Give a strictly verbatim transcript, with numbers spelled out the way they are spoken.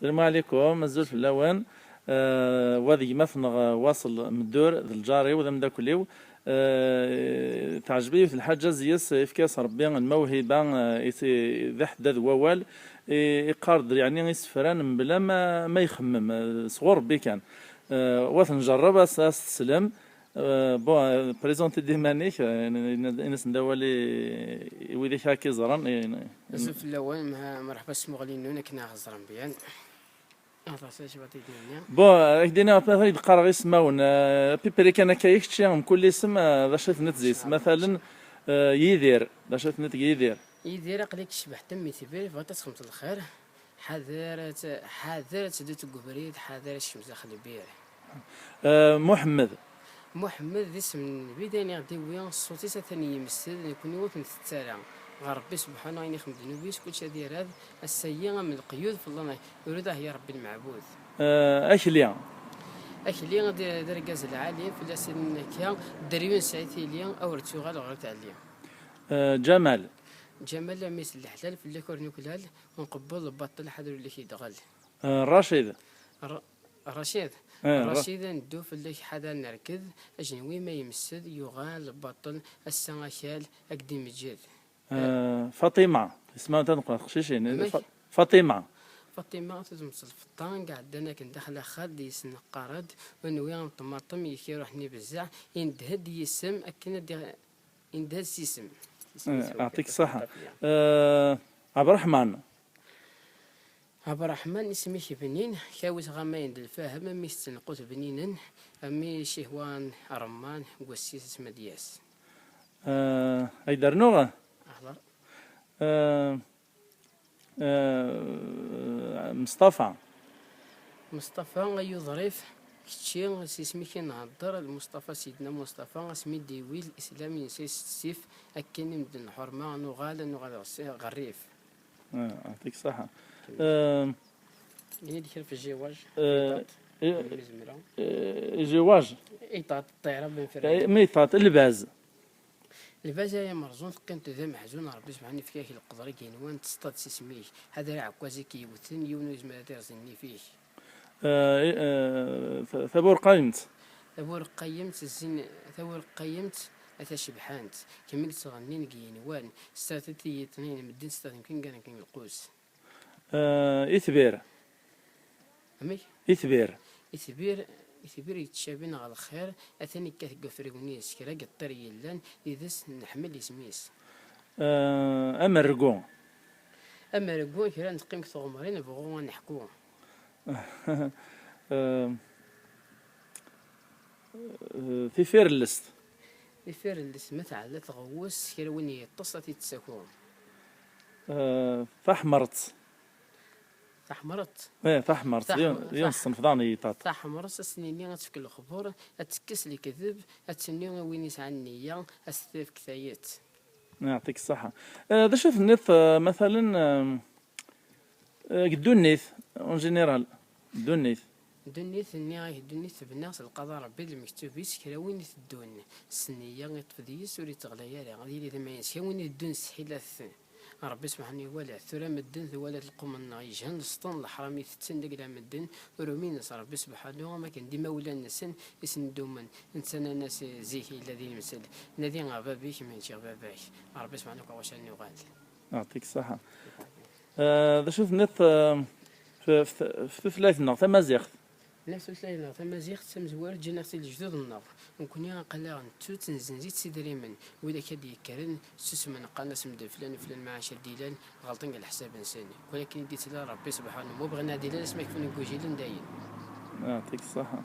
Salam ɛlikum, azul fell-awen. Eh, wa d gma-tneɣ, eh, Waṣel Meddur, d lǧar-iw, d ameddakel-iw. Eh, teɛjeb-iyi yiwet n lḥaǧa, zzeyya-s yefka-yas Ṛebbi lmawhiba, eh, i, d aḥeddad n wawal, i, iqqar-d, yeɛni, isefra mebla ma, ma ixemmem, eh, sɣur Ṛebbi kan. Eh, wa t-njerreb, a s, a s-teslem. Eh, bon, eh, présente-d iman-ik, eh, in-, in-, in-asen-d awal i, i widak ara k-iẓran, i, in-, Azul fell-awen, mha-, merḥba s tmuɣli-nwen akken ad ɣ-ẓren bien. Aṭas acu ad d-iniɣ. Bon, ad k-d-iniɣ, ad k-d-qqareɣ ismawen, eh, pipri kan akka i kečči, mkul isem, eh, d acu i tenniḍ zis. Matalan, eh, Yidir, d acu i tenniḍ deg Yidir? Yidir, aql-ik tecbeḥ temmi tibir, bɣiḍ ad txedmeḍ lxir. Ḥader ad t-, ḥader ad teddu deg ubrid, ḥader ad tekcem daxel lbir. Eh, Muḥemmed. Muḥemmed d isem n Nnbi, d ayen i ɣ-d-iwwi ṣṣut-is atan yemsed, nekkni ur t-ntett ara. Ɣer Ṛebbi subḥanu ayen ixdem ddnub-is, kulci ad irad, ass-agi am leqyud fell-aneɣ, ur iḍah ya Ṛebbi lmeɛbud. Eh, Akli. Akli d, d argaz lɛali, fell-as i akka, dderya ur nesɛi tili, awer d-tuɣal ɣer tɛelli. Eh, Ǧamal. Ǧamal, a mmi-s n leḥlal, fell-ak ur nuklal, ur nqebbel lbaṭel, ḥader ur k-idɣel. Eh, Racid. R-, Racid. Eh, Ra- Racid, ad neddu fell-ak, ḥader nerked, ajenwi ma yemsed, yuɣal lbaṭel, ass-a akal, ad k-d-imeǧǧed. Eh, Faṭima, isem-a anta neqqen teqcicin? Amek? Fa-, Faṭima. Faṭima, tudem s lfeṭṭa, iɛeddan akken daxel axxam, d yis-neqqar-d, ur nwi am ṭmaṭem, yekki ruḥ-nni bezzeɛ, indeh-d yisem, akken ad d-, indeh-d s yisem. Eh, aɛṭik ṣṣaḥa. Eh, Abṛaḥman. Abṛaḥman, isem-ik bnin, kawit ɣamayen d lfahem, a mmi-s n lqut bninen, a mmi Cihwan Ṛemman, deg wass-is asmi ad d-yas. Eh, ay d-rnuɣ? Hḍeṛ. Eh, eh, Mustafa. Mustafa, ay uḍrif, kečči s isem-ik i nheddeṛ, d Mustafa, Sidna Mustafa, asmi d-iwwi Lislam yensa s ssif, akken i medden lḥurma, nuɣal, nuɣal ɣer s-, ɣer rrif. Ah, يعطيك الصحة. آم، Ini-d kra f jiwaj, eh, iṭaṭ, eh, mi zemreɣ. Eh, jiwaj? Iṭaṭ, ṭṭira, ben ferri. Eh, mi iṭaṭ, lbaz. Lbaz ay amerẓun, teqqimeḍ d ameḥzun, Ṛebbi subḥanu yefka-ak leqder i yenwan, testaḍ s isem-ik. Ḥader aɛekkaz i k-yewten, yiwen ur yezmir ad irẓ nnif-ik. Eh, eh, ta-, taburqayemt. Taburqayemt, zzin, taburqayemt, a tacebḥant. Kemm i yettɣennin deg yenwan, s tsertit i yiṭnin, medden s tadmkin gar akken lqus. Eh, itbir. Amek? Itbir. Itbir, itbir yettcabin ɣer lxir, atan yekkat deg wafriwen-is, kra n yiṭṭir yellan, yid-s nḥemmel isem-is. Eh, amergu. Amergu, kra neqqim deg tɣemrin, nebɣu ad neḥku. Eh, eh, tifirellest. Tifirellest, ma tɛella tɣewwes, kra win yeṭṭes ad t-id-tsaku. Eh, taḥmert. Taḥmert. Eh, taḥmert. Taḥm-, yiwen, yiwen taḥ-, ṣṣenf daɣen i yiṭaṭ. Taḥmert, ad s-nini ad tefk lexbur, ad tekkes lekdeb, ad tenni i win yesɛan nniya, ad s-tefk tayet. Yeɛṭik ṣṣaḥa. Eh, d acu tenniḍ, eh, matalen, eh, eh, deg ddunit, en général, ddunit? Ddunit, nniɣ-ak, ddunit tebna s lqaḍa n Ṛebbi d lmektub-is, kra win iteddun s nniya, iṭṭef deg-s, ur itteɣlay ara, ad yili d amayes. Kra win iteddun s tḥilat Ṛebbi subḥanu iwala. Tura medden twala lqum-nneɣ yejhan, lesṭen, leḥram itetten deg la medden, ur uminen s Ṛebbi subḥanu, am akken d imawlan-nsen i sen-dumen. Netta nnan-as zik yella d ilemsel, nadi ɣer baba-k, mačči ɣer baba-k. Ṛebbi subḥanu akk ɣuc ad nuɣal. Yeɛṭik ṣṣaḥa. Eh, d acu tenniḍ, eh, f, f, f tutlayt-nneɣ tamaziɣt? Nniɣ tutlayt-nneɣ tamaziɣt tamezwarut ǧǧan-aɣ-tt-id lejdud-nneɣ. Nekkni aql-aɣ nettu-tt, nzenz-itt s idrimen. Widak ad d-yekkren, ssusmen, qqaren-as mdel flan u flan, maɛac ad d-ilan, ɣelṭen deg leḥsab-nsen. Walakin i d-ittla Ṛebbi subḥanu, ma ur bɣin ad d-ilan asmi kfen deg ujilen dayen. Yeɛṭik ṣṣaḥa.